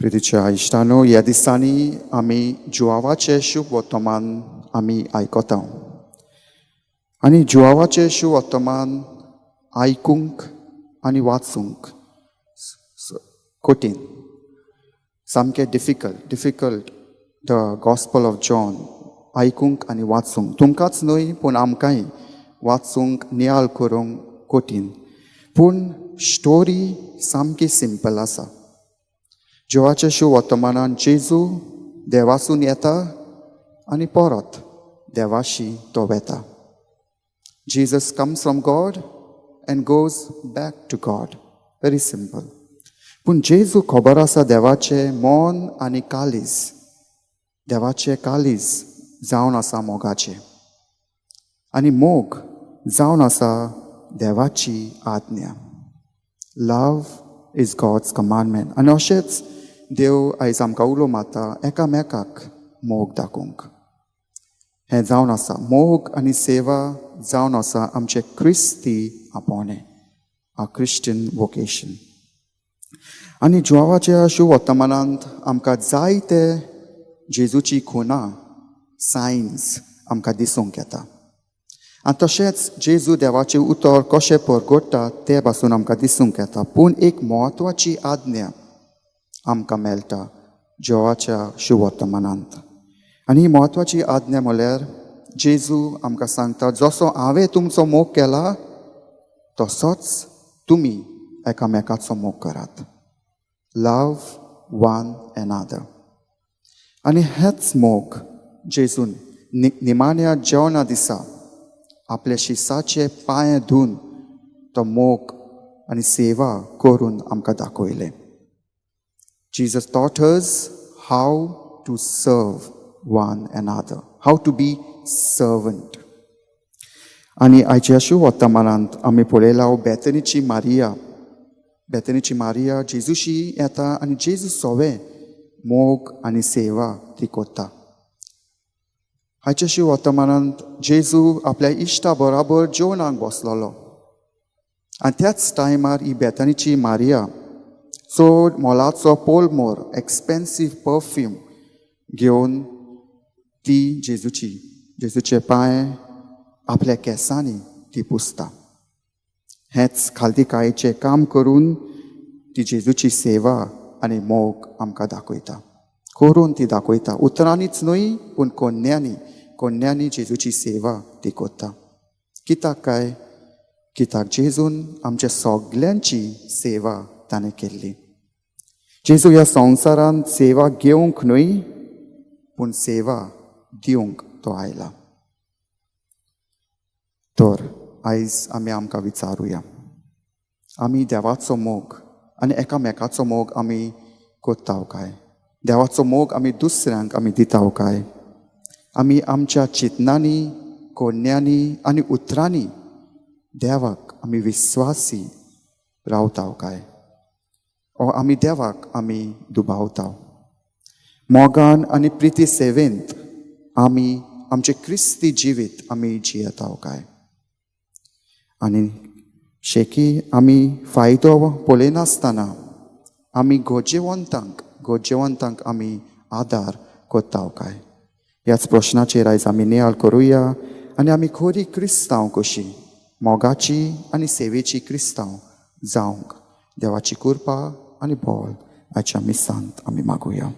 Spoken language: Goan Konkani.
प्रितीच्या इश्टानो, ह्या दिसांनी आमी जुवावाचें शुभ वर्तमान आमी आयकता आनी जुवावाचें शुभ वर्तमान आयकूंक आनी वाचूंक कठीण, सामकें difficult difficult. The Gospel of John आयकूंक आनी वाचूंक, तुमकांच न्हय पूण आमकांय वाचूंक, नियाळ करूंक कठीण. पूण स्टोरी सामकी सिंपल आसा. जिवाच्या शुभ वर्तमानान जेजू देवासून येता आनी परत देवाशी तो वेता. Jesus comes from God and goes back to God. Very simple. पूण जेजू खबर आसा देवाचें मन आनी कालीज, देवाचें कालीज जावन आसा मोगाचें आनी मोग जावन आसा देवाची आज्ञा. Love is God's commandment. आनी अशेंच देव आयज आमकां उलो मारता एकामेकाक मोग दाखोवंक. हें जावन आसा मोग आनी सेवा, जावन आसा आमचें क्रिस्ती आपोवणें, आ क्रिश्चन वोकेशन. आनी जुवावाच्या शुभ वर्तमानांत आमकां जायते जेजूची खुणां, सायन्स आमकां दिसूंक येता आनी तशेंच जेजू देवाचें उतर कशें परगट्टा तें पासून आमकां दिसूंक येता. पूण एक म्हत्वाची आज्ञा आमकां मेळटा जिवाच्या शुभ वर्तमानांत आनी ही म्हत्वाची आज्ञा म्हळ्यार जेजू आमकां सांगता, जसो हांवें तुमचो मोग केला तसोच तुमी एकामेकाचो मोग करात. Love one another. आनी हेच मोग जेजून निमाण्या जेवणा दिसा आपल्या शिसाचे पांय धुवन तो मोग आनी सेवा करून आमकां दाखयलें. Jesus taught us how to serve one another, how to be servant. आनी आयच्या शुभ वर्तमानांत आमी पळयला, बेतनीची मारिया, बेतनीची मारिया जेजूशी येता आनी जेजू सोवे मोग आनी सेवा ती करता. आयच्या शुभ वर्तमानांत जेजू आपल्या इश्टा बराबर जेवणाक बसलेलो आनी त्याच टायमार ही बेतनीची मारिया चड मोलाचो पोलमोर, एक्सपेन्सीव परफ्यूम घेवन ती जेजूचे पांय आपल्या केंसांनी ती पुसता. हेंच खालतीकायेचें काम करून ती जेजूची सेवा आनी मोग आमकां दाखयता, करून ती दाखयता. उतरांनीच न्हय पूण कोन्यांनी, कोन्यांनी जेजूची सेवा ती करता. कित्याक काय? कित्याक जेजून आमच्या सगल्यांची सेवा ताणें केल्ली. जेजू ह्या संवसारांत सेवा घेवंक न्हय पूण सेवा दिवंक तो आयला. तर आयज आमी आमकां विचारुया, आमी देवाचो मोग आनी एकामेकाचो मोग आमी करता काय? देवाचो मोग आमी दुसऱ्यांक आमी दिता काय? आमी आमच्या चिंतनांनी, कोन्यांनी आनी उतरांनी देवाक आमी विस्वासी रावता काय ओ आमी देवाक आमी दुबावता? मोगान आनी प्रिती सेवेंत आमी आमचें क्रिस्ती जिवीत आमी जियेता काय? आनी शेकी आमी फायदो पळयनासतना आमी गरजेवंतांक, गरजेवंतांक आमी आदार करता काय? ह्याच प्रश्नाचेर आयज आमी नियाळ करुया आनी आमी खरी क्रिस्तांव कशी, मोगाची आनी सेवेची क्रिस्तांव जावंक देवाची कृपा आनी बळ आयच्या मिसांत आमी मागुया.